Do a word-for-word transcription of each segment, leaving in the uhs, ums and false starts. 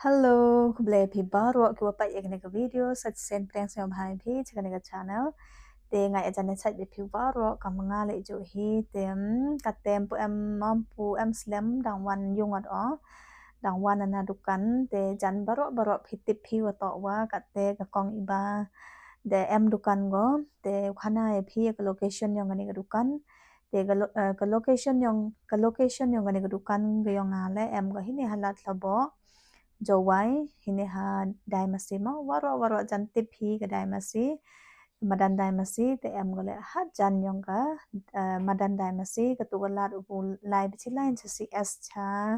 Hello, khublei phi baroh kiwa peit ïa kane ka video. Sa shisien pdiang sngewbha ïa phi cha kane ka channel. Te nga ïa jan ïa shait bad phi baroh, kam nga leh ju hi. Te kat te em pu em, em pu em slem, dang wan yung at o, dang wan na dukan. Te jan baroh baroh phi tip phi wa toh wa kat te ka kong iba de em dukan go. Te khana ïa phi ka location yong kane ka dukan. Te ka, lo, uh, ka location yong ka location yong kane ka dukan ka yong nga le em go hini ha Lad Labo, Jowai, hini ha Daimasi mo, waroh waroh jan tip hi ka Daimasi, madan Daimasi. Te em go le ha jan yong ka, uh, madan Daimasi, katu ka lad u lai bichi lai cha C S cha,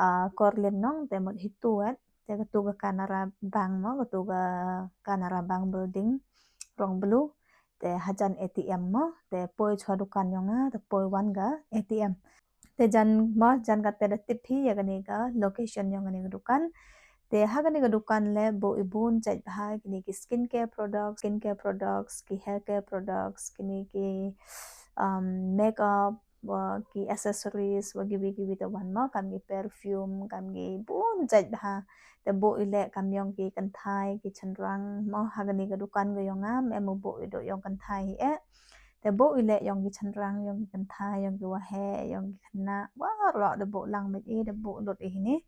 uh, Korlin nong, te mut hitu et, te katu ka Canara Bank mo, katu ka Canara Bank building, rong blue. Te ha jan A T M mo, te poi chwa dukan yong nga, te poi wan ka A T M. Te jan mo, jan kat te da tip hi ïa kane ka location yong kane ka dukan. Te ha kane ka dukan le bo i bun jait bha kine ki skincare products, skincare products, ki hair care products, kine ki, um, makeup, wa ki accessories, wa kiwi kiwi te wan mo, kam ki perfume, kam ki bun jait bha. Te bo i le kam yong ki kynthai, ki chynrang mo, ha kane ka dukan ka yong nga, em u bo i do yong kynthai hi eh. Te bo i le yong ki chynrang, yong ki kynthai, yong ki waheh, yong ki khynnah, waroh da bo lang bad i, da bo lut i hini.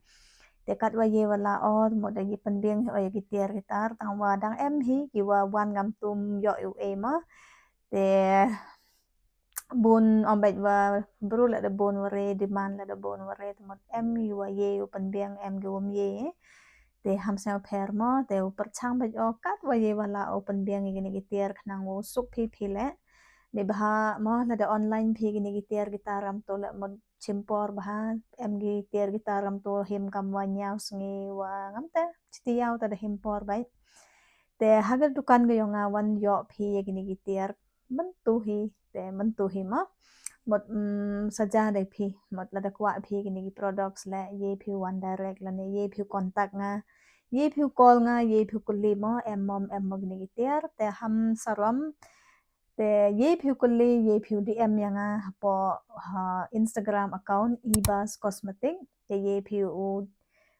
Te katwa ye wa la o, mo da ki pynbiang hi o ïa ki tiar ki tar, tang wa dang em hi, kiwa wan ngam tum yoh i u e mo. Te bun ong bad wa bru la da bun wa re, demand la da bun wa re, te mut em i wa ye u pynbiang, em ki wam ye. Te ham sngewpher mo, te u pyrchang bad o katwa ye wa la o pynbiang ïa kine ki tiar khnang u suk phi phi le. Ni bha mo, la da online phi kine ki tiar ki tar am to le mo chim por bha, em ki tiar ki tar am to him kam wa ñiaw sngi wa ngam te, chiti yaw ta da him por bad. Te ha ka dukan ka yong nga wan yoh phi ïa kine ki tiar myntu hi, te myntu hi mo. Mut, mm, saja dei phi, mut la da kwah phi kine ki products le, ye phi wan direct lane, ye phi contact nga, ye phi call nga, ye phi kylli mo, em mo, em mo kine ki tiar, te ham sarom, te ye phi kylli, ye phi D M ïa nga hapoh, ha, Instagram account, Ibas Cosmetic, te ye phi u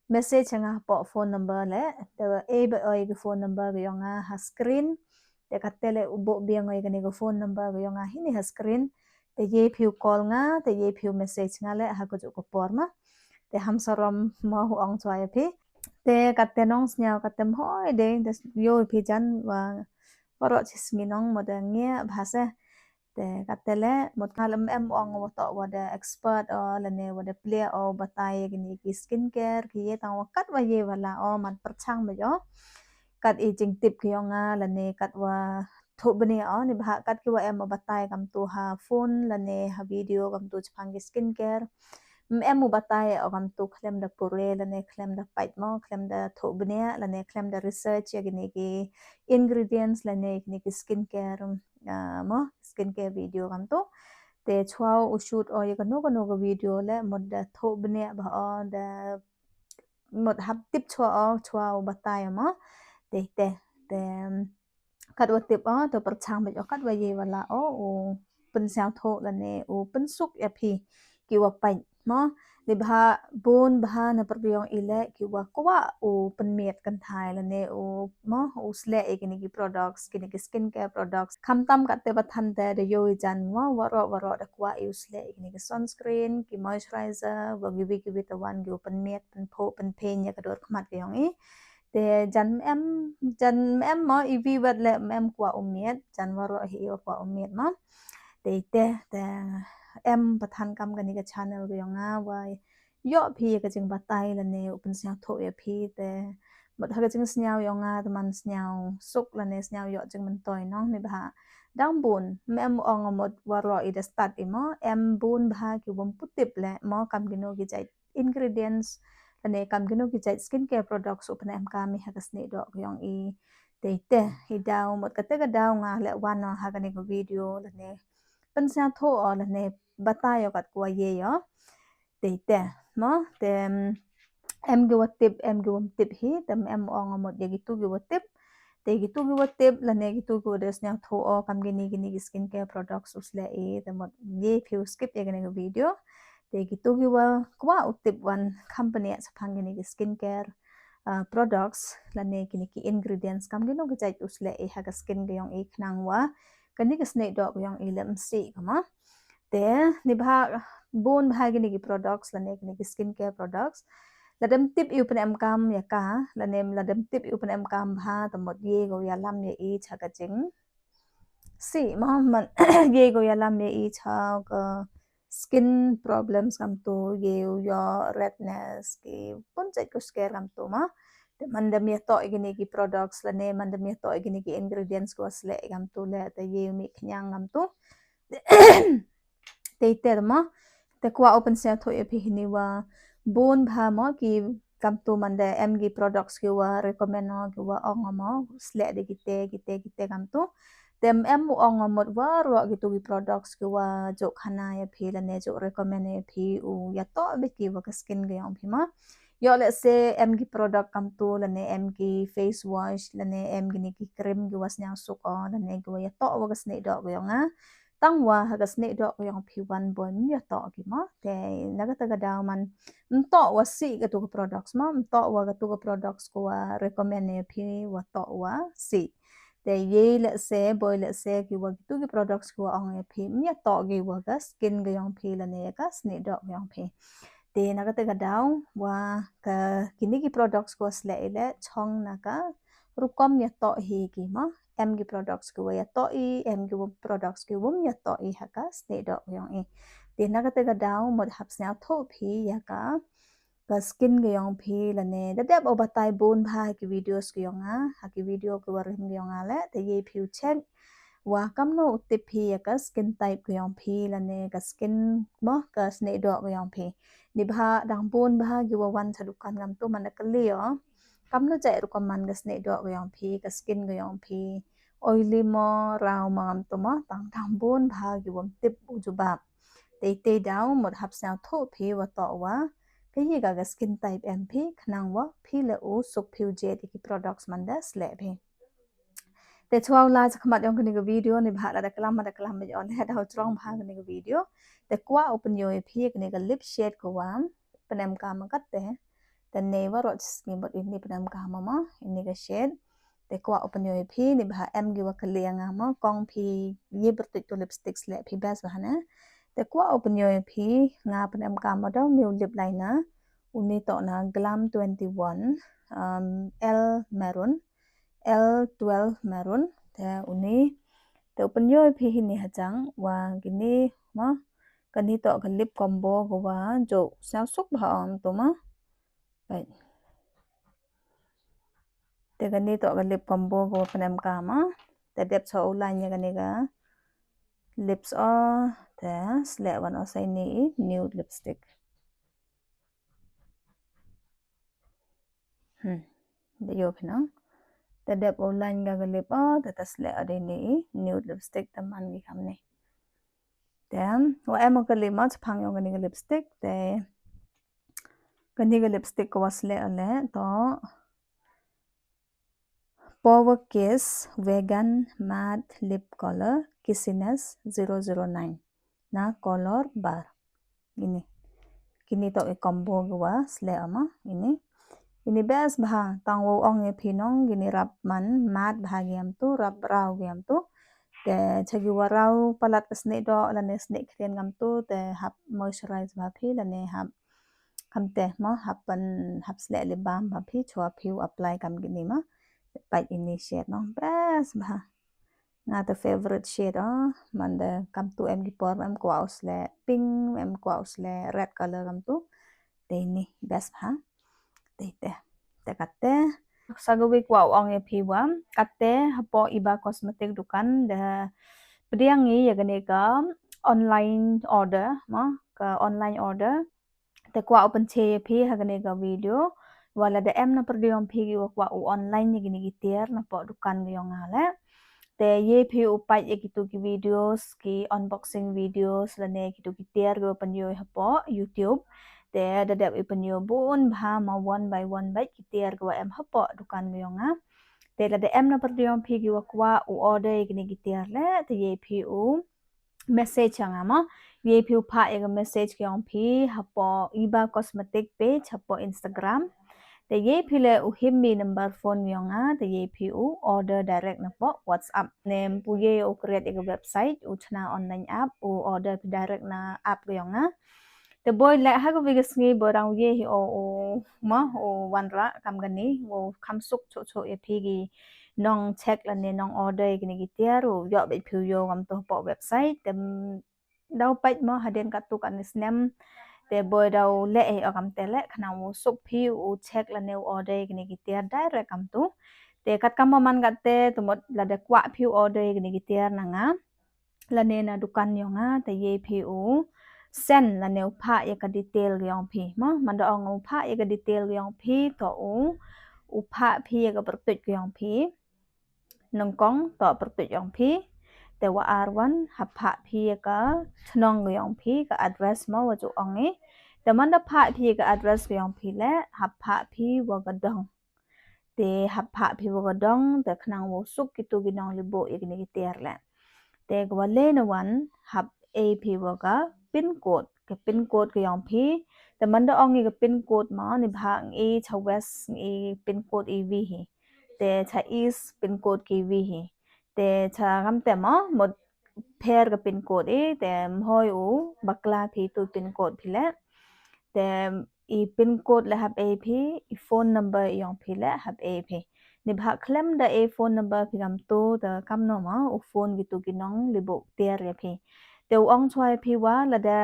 message ïa nga hapoh phone number le, te e ba oi ki phone number ka yong nga ha screen, te kat te le u bo biang oi kane ka phone number ka yong nga hini ha screen, te ye phi u call nga, te ye phi u message nga le ha ka ju ka por ma. Te ham sarom mo u ong chwa ïa phi. Te kat te nong sñiaw kat te mhoi de, te yo phi jan wa waroh chi sngi nong mo da nge bha se. Te kat te le, mut nga lem em ong wa toh wa da expert o, lane wa da plie o, batai kine ki skincare, ki ye tang wa katwa ye wa la o, man pyrchang bad o. Kat i jingtip ki yong nga, lane katwa thuh bniah o, ni bha kat kiwa em o batai kam tu ha phone, lane ha video kam tu chaphang ki skincare. M em u batai o kam tu khlem da pule, lane khlem da pait mo, khlem da thuh bniah, lane khlem da research ïa kine ki ingredients, lane kine ki skincare, ah, mo, skincare video kam tu. Te chwa u shoot o ïa kano kano ka video le, mut da thuh bniah bha o, da mut hap tip chwa o, chwa u batai o mo. Te, te, te, katwa tip o, to pyrchang bad o, katwa ye wa la o, u pynsñiawthuh lane, u pynsuk ïa phi, kiwa pait mo. Ni bha bun bha na pyrbiang i le, kiwa kwah u pynmiat kynthai lane, u mo, u sleh ïa kine ki products, kine ki skincare products. Khamtam kat te ba than te da yo i jan mo, waroh waroh da kwah i u sleh ïa kine ki sunscreen, ki moisturizer, wa kiwi kiwi te wan ki u pynmiat, pynphuh, pynphein ïa ka dur khmat ka yong i. Te jan em, jan em mo, i wi wat le em kwah u miat, jan waroh hi i wa kwah u miat mo. Te te, te em pathan kam kane ka channel ka yong nga wa yoh phi ka jingbatai lane u pynsñiawthuh ïa phi te. Mut ha ka jingsñiaw yong nga te man sñiaw suk lane sñiaw yoh jingmyntoi nong ni bha. Dang bun, m em ong mut waroh i da start i mo, em bun bha ki wym pu tip le mo kam kino ki jait ingredients, lane kam kino ki jait skincare products u pyneh em kam i ha ka snieh doh ka yong i. Te te, i daw mut kate ka daw nga le wan o ha kane ka video, lane pynsñiawthuh o, lane batai o kat kwah ye o. Te te, mo, te, em ki wa tip, em ki wym tip hi, te m em ong mut ïa kitu ki wa tip. Te kitu ki wa tip, lane kitu ki wa da sñiawthuh o, kam kini kini ki skincare products u sleh i, te mut ye phi u skip ïa kane ka video. Te kitu ki wa kwah u tip wan company ïa chaphang kini ki skincare, uh, products lane kine ki ingredients kam kino ka jait u sleh i ha ka skin ka yong i khnang wa kane ka snieh doh ka yong i lem si kama. Te ni bha bun bha kine ki products lane kine ki skincare products. Ladem tip i u pynemkam ya ka lane ladem tip i u pynemkam bha tamot ye go ya lam ya i cha ka jing si ma man ye go ya lam ya i cha ka skin problems kam tu ye u yo redness ki pun jait ko sker kam tu ma. Te man dem ya to igini ki products lane man dem ya to igini ki ingredients ko sleh kam tu le te ye u mi khnyang kam tu. Te te ma te kwa open sel tho ya phi hini wa bun bha ma ki kam tu man de em ki products ki wa recommend no ki wa ong ma sleh de kite kite kite kam tu. Tem em u ong mot wa ro ki tu ki products ki wa jok khana ya phi lane jok recommend ya phi u ya to be ki wa ka skin ka yong phi ma. Yo le se em ki product kam tu lane em ki face wash lane em ki ni ki cream ki wa snyang suk o lane ki wa ya to wa ka snieh doh ka yong a. Tang wa ha ka snieh doh ka yong phi wan boi mi ya to ki ma. Te na ka ta ka daw man mto wa si ka tu ka products ma mto wa ka tu ka products ko wa recommend ya phi wa to wa si. Te ye le se boi le se ki wa ki tu ki products ko wa ong ya phi mi ya to ki wa ka skin ka yong phi lane ka snieh doh ka yong phi. Te na ka te ka daw wa ka kini ki products ko sleh i le chong na ka rukom ya to hi ki ma. Em ki products ki wa ya to i em ki wa products ki wum ya to i ha ka snieh doh ka yong i. Te na ka te ka daw mot hap snyang tho phi ya ka ka skin ka yong phi lane da dep o batai bun bha ha ki videos ka yong a ha ki video ki wa rim ka yong a le te ye phi u check wa kam no u tip phi ya ka skin type ka yong phi lane ka skin mo ka snieh doh ka yong phi. Ni bha dang bun bha ki wa wan cha dukan kam tu man da ka li o kam no jai rukom man ka snieh doh ka yong phi ka skin ka yong phi oily mo raw mo kam tu mo tang dang bun bha ki wa tip u jubab. Te te daw mot hap snyang tho phi wa to wa ka ye ka ka skin type em phi khnang wa phi le u suk phi u jet ki products man da sleh phi. Te chwa u la cha khmat yong kani ka video ni bha la da klam da klam ba yong le da u chrong bha kani ka video. Te kwa open yo phi kani ka lip shade ko wa pynemkam kat te. Te ne wa ro sngi bot ini pynemkam ma ini ka shade. Te kwa open yo phi ni bha em gi wa ka liang ma kong phi ye bertuit tu lipstick sleh phi best bha na. Te kwa open yo phi nga pynemkam ma daw new lip liner. Uni to na Glam twenty-one, um, L maroon, L twelve maroon. Te uni te open yo phi hini hajang wa gini ma kani to ka lip combo ko wa jo snyang suk bha om tu ma. Right. Te kani to ka lip combo ko pynemkam a. Te dep so u line ya kani ka lips o te sleh wan o sai ni nude lipstick. Hmm. De yo phi nang. Te dep u line ka ka lip o te ta sleh o de ni nude lipstick te man ki kam ni. Te wa em ka lip ma chapang yong kani ka lipstick te kani ka lipstick ko wa sleh o le to Power Kiss Vegan Matte Lip Color Kissiness zero zero nine na color bar. Ini kini to e combo gwa sleh ama ini ini best bha tang wo ong e phi nong gini rap man mat bha giam tu rap rau giam tu. Te chagi wa rau palat ka snieh doh lane snieh khrien gam tu te hap moisturize bha phi lane hap Hamte mo hap pan hap sleh lip balm ba phi chwa phi u apply kam kini ma. Pait ini shade no best bha. Nga te favorite shade o man de kam tu em ki por em kwah u sleh pink em kwah u sleh red color kam tu. Te ini best bha. Te te te kate sa ga wi kwah u ong e phi wa kate hapo Iba Cosmetic dukan de pdiang i ya kane ka online order ma ka online order. Te kwah u pynche ïa phi ha kane ka video. Wa lada em na pyrdi ong phi ki wa kwah u online ïa kine ki tiar na poh dukan ka ïong nga leh. Te ïa phi u pait ïa kitu ki videos ki unboxing videos lane kitu ki tiar ki wa pynïoh hapoh YouTube. Te da dep i pynïoh bun bha ma one by one bait ki tiar ki wa em hapoh dukan ka ïong nga. Te lada em na pyrdi ong phi ki wa kwah u order ïa kine ki tiar leh te ïa phi u message ïa nga mo. Ïa phi u phah ïa ka message ki ong phi hapoh Iba Cosmetic page hapoh Instagram. Te ye phi leh u him i number phone yong nga, te ye phi u order direct na pok WhatsApp. Ne em pu ye u create ïa ka website, u chna online app, u order phi direct na app ka yong nga. Te boi leh ha ka wi ka sngi boi rang u ye hi o u ma u wanrah kam kani, u kham suk chuh chuh ïa phi ki nong check lane nong order ïa kine ki tiar, u ïoh beit phi u ïoh kam tu pok website, te daw peit mo hadien katto katne snem. Te boi daw leh hi o kam te leh khnang u suk phi u check lane u order ïa kine ki tiar direct kam tu. Te kat kam ma man kat te, te mut lada kwah phi u order ïa kine ki tiar na nga lane na dukan yong nga, te ye phi u send lane u phah ïa ka detail ka yong phi. Mo, man da ong u phah ïa ka detail ka yong phi, to u, u phah phi ïa ka pyrtuit ka yong phi. Nyngkong to pyrtuit yong phi. Te wa ar wan hap phah phi ïa ka chnong ka yong phi, ka address mo wa ju ong i. Te man da phah phi ïa ka address ka yong phi leh, hap phah phi wa ka dong. Te hap phah phi wa ka dong, te khnang wa suk kitu ki nong libuh ïa kine ki tiar leh. Te ka wa leh na wan, hap ei phi wa ka pin code, ka pin code ka yong phi. Te man da ong i ka pin code mo, ni bha ngi cha west ngi pin code i wi hi. Te cha east pin code ki wi hi. Te cha kam te mo, mut pher ka pin code i, te mhoi u bakla phi tu pin code phi leh. Te i pin code leh hap ei phi, i phone number i yong phi leh hap ei phi. Ni bha khlem da ei phone number phi kam tu, te kam no mo, u phone kitu ki nong libuh tiar ïa phi. Te u ong chwa ïa phi wa lada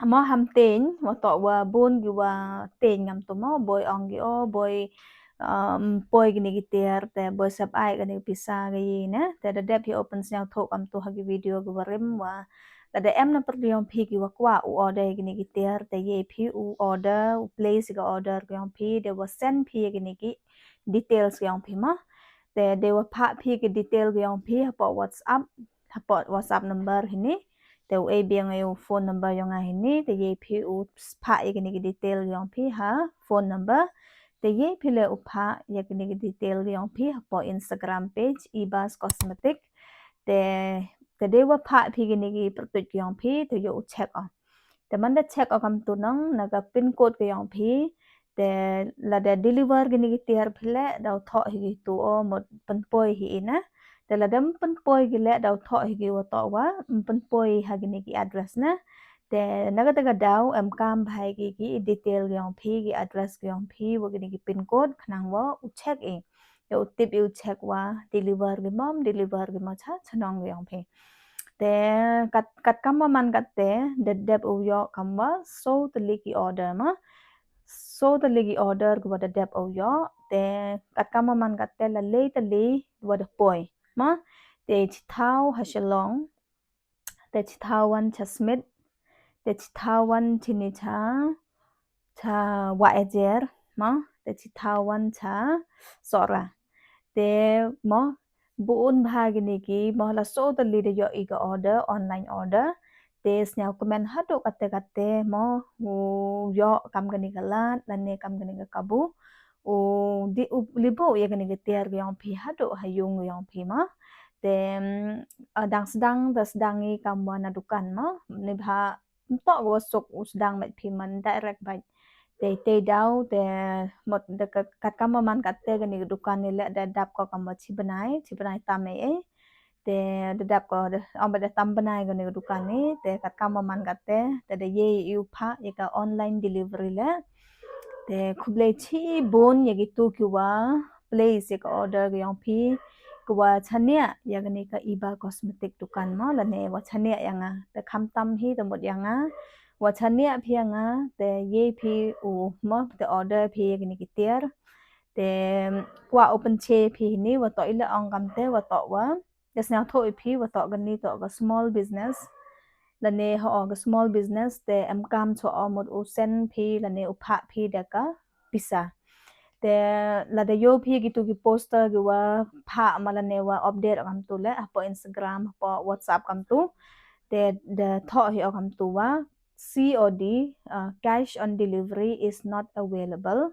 mo ham teng, wa to wa bun ki wa teng ngam tu mo, boi ong ki o, boi, um, poi kine ki tiar, te boi sep ai kine ki pisa ki yi ne, te da dep hi open sñiaw thok kam tu ha ki video ki wa rim wa. Lada em na pyrdi yong phi ki wa kwah u order kine ki tiar, te ye phi u order, u place ka order ka yong phi, de wa send phi kine ki details ka yong phi mo. Te de wa phah phi ki detail ka yong phi, hapoh WhatsApp, hapoh WhatsApp number hini. Te u ei biang u phone number yong nga hini, te ye phi u phah ïa kine ki detail yong phi ha phone number. Te ye phi leh u phah ïa kine ki detail yong phi hapoh Instagram page, Ibas Cosmetic. Te, te de wa phah phi kine ki pyrtuit yong phi, te ïoh u check o. Te man da check o kam tu nong, na ka pin code ka yong phi, te lada deliver kine ki tiar phi leh, daw thoh hi ki tu o, mut pynpoi hi i na. Te lada ym pynpoi ki leh, daw thoh hi ki wa to wa, ym pynpoi ha kine ki address na. Te na kata ka daw, em kam bha hi ki, ki detail ki yong phi, ki address ki yong phi, wa kine ki pin code, khnang wa u check i. Ïa u tip ïa u check wa deliver ki mo, ym deliver ki mo cha chnong ki yong phi. Te kat, kat kam wa man kat te, da dep u ïoh kam wa so tylli ki order mo. So tylli ki order ki wa da dep u ïoh, te kat kam wa man kat te la lei tylli wa da poi mo. Te chi thaw ha Shillong, te chi thaw wan cha Smit, te chi thaw wan chini cha, cha Wahiajer mo, te chi thaw wan cha Sohra. Te mo, bun bha kine ki mo, la so tylli da ïoh i ka order, online order. Te sñiaw kmen haduh kate kate mo, u ïoh kam kane ka lad lane kam kane ka kabu, u di u libuh ïa kane ka tiar ka yong phi haduh ha yung ka yong phi mo. Te, mm, ah, dang sdang, da sdang i kam wa na dukan mo, ni bha ym toh ka wa suk u sdang beit phi man direct beit. Te, te daw, te mut da ka, kat kam wa man kat te kane ka dukan ni leh da dap ko kam wa chi bnai, chi bnai tam ei ei. Te da dap ko da, ong ba da tam bnai kane ka dukan ni, te kat kam wa man kat te, te da ye i u phah ïa ka online delivery leh. Te khublei chibun ïa kitu ki wa place ïa ka order ka yong phi, ki wa chaniah ïa kane ka Iba Cosmetic dukan mo, lane wa chaniah ïa nga. Te kham tam hi te mut ïa nga, wa chaniah phi ïa nga, te ye phi u mo, te order phi ïa kine ki tiar. Te kwah u pynche phi hini, wa toh i la ong kam te, wa toh wa, da sñiaw thoh i phi, wa toh kani toh ka small business. Lane ho ka small business, te em kam choh o mut u send phi, lane u phah phi da ka pisa. Te lada ïoh phi kitu ki poster ki wa phah ma lane wa update kam tu leh, hapoh Instagram, hapoh WhatsApp kam tu. Te da thoh hi o kam tu wa, C O D, uh, cash on delivery is not available.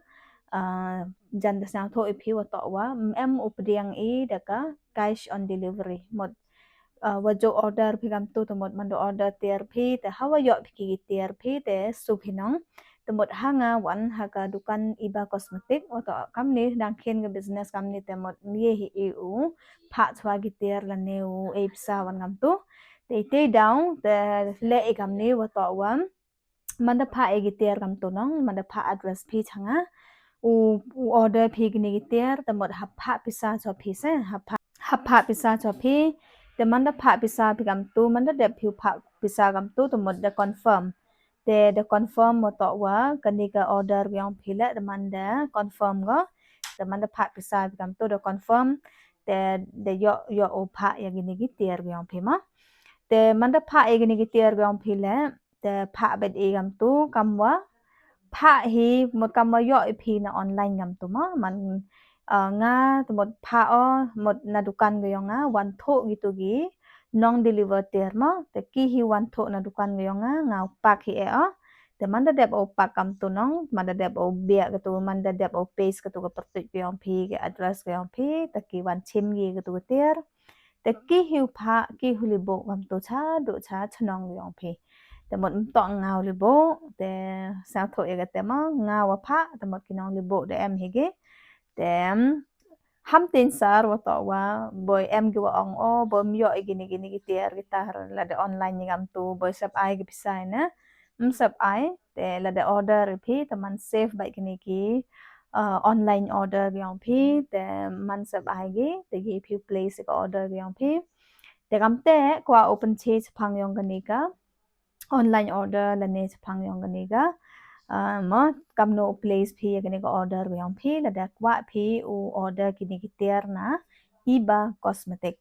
Uh, jan da sñiaw thoh i phi wa toh wa, em u pdiang i da ka cash on delivery. Mut, uh, wa ju order phi kam tu, te mut man da order tiar phi, te hawa ïoh phi ki tiar phi, te shu phi nong. te mut ha nga wan ha ka dukan Iba Cosmetic, wa toh kamni dang khin ka business kamni te mut mye hi i u phah chwa ki tiar lane u ei pisa wan kamtu. Te te daw te leh i kamni wa toh wan. Manda phah i ki tiar kamtu nong, manda phah address phi cha nga. U, u order phi kini ki tiar, te mut hap phah pisa cho phi se, hap phah, hap phah pisa cho phi. Te manda phah pisa phi kamtu, manda dep phi phah pisa kamtu, te mut da confirm. Te da confirm wa toh wa kani ka order yong phi le, da manda confirm go. Te manda phah pisa phi kamtu da confirm. Te da yoh, yoh u phah ya kini ki tiar yong phi ma. Te manda phah ya kini ki tiar yong phi le, te phah bet i kamtu kam wa phah hi, mut kam wa yoh i phi na online kamtu ma. Man, ah, nga te mut phah o, mut na dukan ka yong nga, wan thoh kitu ki nong deliver tiar ma. Te ki hi wan thoh na dukan ka yong nga, nga u pak hi e o. Te manda dep u pak kamtu nong, manda dep u biak katu, manda dep u paste katu ka pyrtuit ka yong phi, ka address ka yong phi, te ki wan chim ki katu ka tiar. Te ki hi u phah, ki hi u libuh kamtu cha, duh cha, chnong yong phi. Te mut mtok nga u libuh, te sa thoh ya kate ma, nga wa phah, te mut ki nong libuh da em hi ki. Te, ham tin sar wa toh wa, boi em ki wa ong o, boi myoh i kini kini ki tiar ki tar, lada online ni kamtu, boi sep ai ki pisa na, msep ai, te lada order phi, te man save bai kini ki, uh, online order yong phi, te man sep ai ki, te ki phi place ka order yong phi. Te kamte, kwa open chi chapang yong kani ka, online order lane chapang yong kani ka. Ah, ma kamno u place phi ya kani ka order yong phi, lada kwah phi u order kini ki tiar na Iba Cosmetic.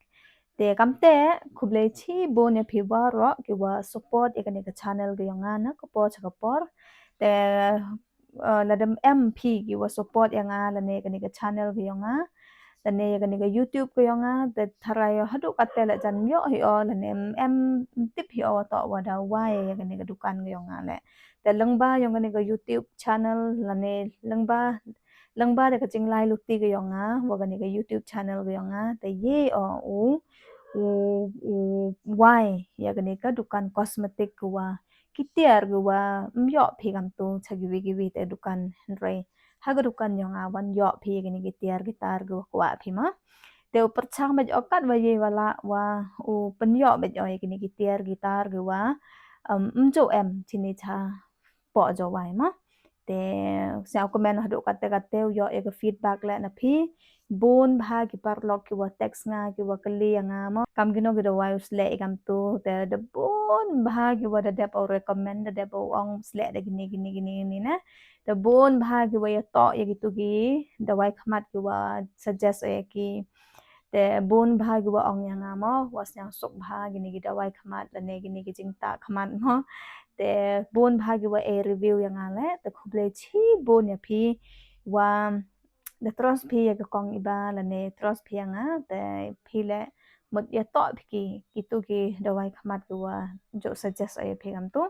Te kamte khublei chibun ya phi waroh ki wa support ya kani ka channel ka yong nga na ka por cha ka por. Te, ah, lada em phi ki wa support ya nga lane kani ka channel ka yong nga. Lane ya kani ka YouTube ka yong nga, te tharai yo haduh kate le jan myoh hi o, lane em tip hi o wa toh wa da wai ya kani ka dukan ka yong nga le. Te lengba yong kani ka YouTube channel, lane lengba, lengba da ka jinglai luti ka yong nga, wa kani ka YouTube channel ka yong nga, te ye o u, u, u wai ya kani ka dukan cosmetic ka wa ki tiar ki wa myoh phi kamtu cha kiwi kiwi te dukan hynrei ha ka dukan yong nga wan yoh phi kini ki tiar ki tar ki wa kwah phi ma. Te u pyrchang bad o kat wa ye wa la wa u pynyoh bad o kini ki tiar ki tar ki wa, um, mjo em chini cha po jo wai ma. Te sñiaw comment haduh kate kate u yoh ya ka feedback le na phi. Bun bha ki paralok ki wa text nga ki wa kylli ya nga mo. Kam kino ki dawai u sleh i kamtu te da bun bha ki wa da dep u recommend da dep u ong sleh da kini kini kini kini na. Da bun bha ki wa ya toh ya kitu ki dawai khmat ki wa suggest ya ki. Te bun bha ki wa ong ya nga mo, wa sñiaw suk bha kini ki dawai khmat lane kini ki jingtah khmat mo. Te bun bha ki wa e review ya nga le, te khublei chibun ya phi wa da trust phi ya ka kong Iba lane trust phi ya nga, te phi le mut ya toh phi ki, kitu ki dawai khmat ki wa ju suggest ya phi kamtu.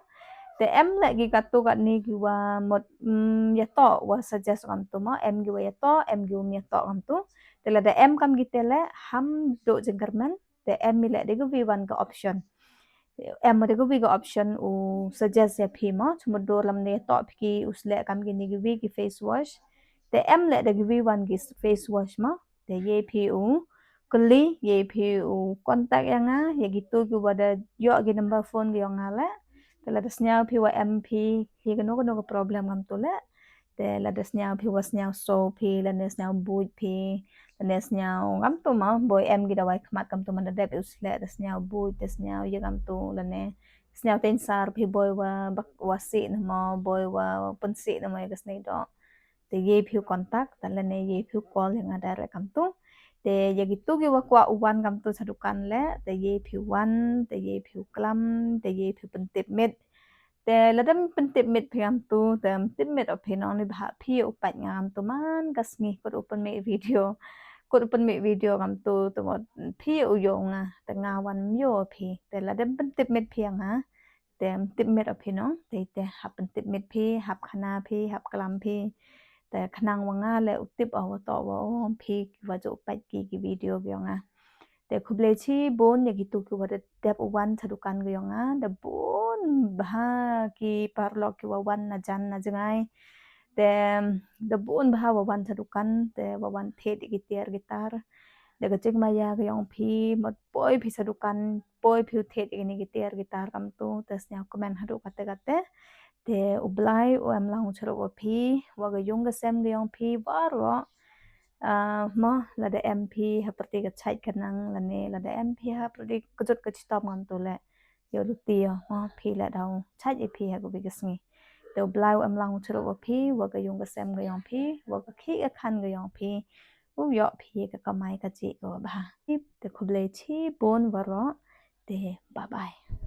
Te em le ki katu katni ki wa mut, mm, ya toh wa suggest kamtu mo, em ki wa ya toh, em ki wa ya toh kamtu. Te lada em kam kite le ham duh jingkyrmen, te em mi le da ka wi wan ka option. Em da ka wi ka option u suggest ya phi mo, chumut dur lam ne toh phi ki u sleh kam kini ki wi ki face wash. Te em le da ka wi wan ki face wash mo, te ye phi u kylli, ye phi u contact ya nga, ya kitu ki wa da yoh ki number phone ki yong nga le. Te lada sñiaw phi wa em phi, ye kano kano ka problem kamtu le. Te lada sñiaw phi wa sñiaw so phi, lane sñiaw buit phi, lane sñiaw kamtu mo, boi em ki dawai khmat kamtu man da dep u sleh, da sñiaw buit, da sñiaw ye kamtu, lane sñiaw tensar phi boi wa bak wa sih na mo, boi wa pynsih na mo ya ka sneidoh. Te ye phi u contact, te lane ye phi u call ya nga direct kamtu. Te ya kitu ki wa kwah u wan kamtu cha dukan le, te ye phi u wan, te ye phi u klam, te ye phi u pyntip mit. Te lada em pyntip mit phi kamtu, te em tip mit o phi nong ni bha phi u pait nga kamtu man ka sngi kut u pynmih video. Kut u pynmih video kamtu, te mut phi u yoh nga, te nga wan myoh phi. Te lada em pyntip mit phi ya nga, te em tip mit o phi nong, te, te hap pyntip mit phi, hap khana phi, hap klam phi. Te khnang wa nga le u tip o wa toh wa o phi ki wa ju pait ki ki video ki yong nga. Te khublei chibun ïa kitu ki wa da dep u wan sha dukan ka jong nga, da bun bha ki paralok ki wa wan na jan na jngai. Te da bun bha wa wan sha dukan, te wa wan thied ïa ki tiar ki tar. Da ka jingmaïa ka jong phi, mut poi phi sha dukan, poi phi u thied ïa kine ki tiar ki tar kamtu, te sñiaw comment haduh katte katte. Te u Blai u em lang u jrong wa phi, wa ka yung ka sem ka jong phi, baroh. Ah, mo, lada em phi ha pyrdi ka chait ka nang, lane lada em phi ha pyrdi ka jot ka chitom ngan tu le. Ïa u luti ïa, mo, phi la dau chait ïa phi ha ka wi ka sngi. Te u Blai u em lang u jrong wa phi, wa ka yung ka sem ka jong phi, wa ka khih ka khan ka jong phi. U ïoh phi ka kamai ka jih ka wa bha. Te khublei chibun baroh. Te bye bye.